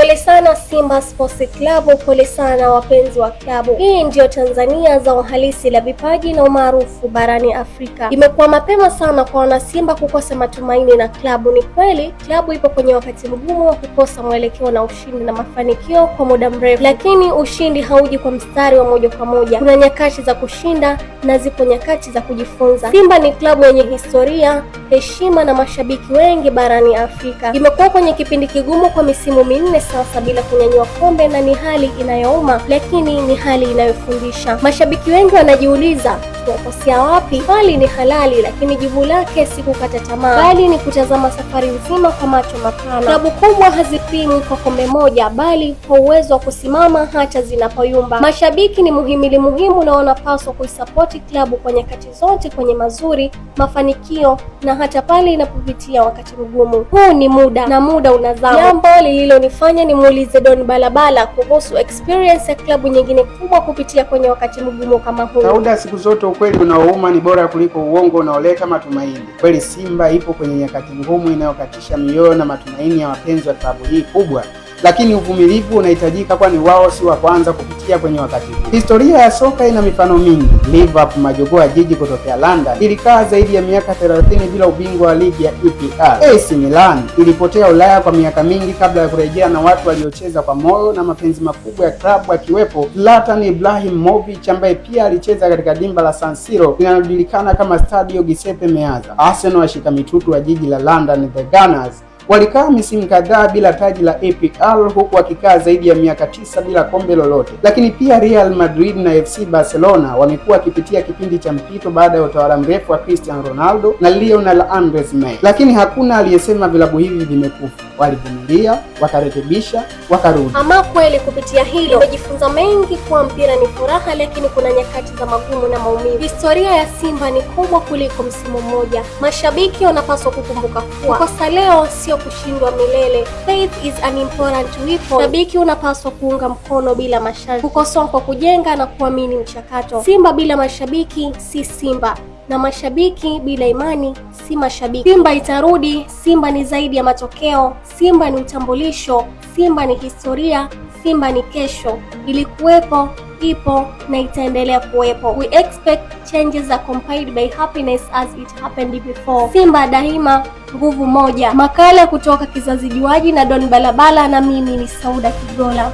Pole sana Simba Sports Club, pole sana wapenzi wa klabu. Hii ndiyo Tanzania, zao halisi la vipaji na umaarufu barani Afrika. Imekuwa mapema sana kwa wanasimba kukosa matumaini na klabu. Ni kweli klabu ipo kwenye wakati mgumu wa kukosa mwelekeo na ushindi na mafanikio kwa muda mrefu, lakini ushindi hauji kwa mstari wa moja kwa moja. Kuna nyakati za kushinda na zipo nyakati za kujifunza. Simba ni klabu yenye historia, heshima na mashabiki wengi barani Afrika. Imekuwa kwenye kipindi kigumu kwa misimu 4 sasa bila kunyanyua kombe, na ni hali inayouma, lakini ni hali inayofundisha. Mashabiki wengi wanajiuliza, tunakosea wapi? Hali ni halali, lakini jibu lake si kukata tamaa, bali ni kutazama safari nzima kwa macho mapana. Klabu kubwa hazipimwi kwa kombe moja, bali kwa uwezo wa kusimama hata zinapoyumba. Mashabiki ni muhimili muhimu na wanapaswa kuisapoti klabu kwa nyakati zote, kwenye mazuri, mafanikio na hata pale inapopitia wakati mgumu. Huu ni muda na muda unazama, jambo lililonifanya nimuulize Don Balabala kuhusu experience ya klabu nyingine kubwa kupitia kwenye wakati mgumu kama huu. Sauda, siku zote ukweli unaouma ni bora kuliko uongo unaoleta matumaini. Kweli Simba ipo kwenye nyakati ngumu inayokatisha mioyo na matumaini ya wapenzi wa klabu hii kubwa, lakini uvumilivu unahitajika, kwani wao si wa kwanza kupitia kwenye wakati huu. Historia ya soka ina mifano mingi. Liverpool, majogoo ya jiji kutokea London, ilikaa zaidi ya miaka 30 bila ubingwa wa ligi ya EPL. AC Milan ilipotea Ulaya kwa miaka mingi kabla ya kurejea na watu waliocheza kwa moyo na mapenzi makubwa ya klabu, akiwepo Zlatan Ibrahimovic ambaye pia alicheza katika dimba la San Siro linalojulikana kama Stadio Giuseppe Meazza. Arsenal, washika mitutu wa jiji la London, the Gunners, walikaa misimu kadhaa bila taji la EPL huku wakikaa zaidi ya miaka 9 bila kombe lolote. Lakini pia Real Madrid na FC Barcelona wamekuwa wakipitia kipindi cha mpito baada ya utawala mrefu wa Cristiano Ronaldo na Lionel Andres Messi. Lakini hakuna aliyesema vilabu hivi vimekufa. Walivumilia, wakarekebisha, wakarudi. Ama kweli kupitia hilo nimejifunza mengi kuwa mpira ni furaha, lakini kuna nyakati za magumu na maumivu. Historia ya Simba ni kubwa kuliko msimu mmoja. Mashabiki wanapaswa kukumbuka kuwa kukosa leo sio kushindwa milele. Faith is an important weapon. Shabiki unapaswa kuunga mkono bila masharti, kukosoa kwa kujenga na kuamini mchakato. Simba bila mashabiki si Simba na mashabiki bila imani si mashabiki. Simba itarudi. Simba ni zaidi ya matokeo. Simba ni utambulisho. Simba ni historia. Simba ni kesho. Ilikuwepo, ipo na itaendelea kuwepo. We expect changes accompanied by happiness as it happened before. Simba daima, nguvu moja. Makala kutoka Kizazi Juaji na Don Balabala, na mimi ni Sauda Kigola.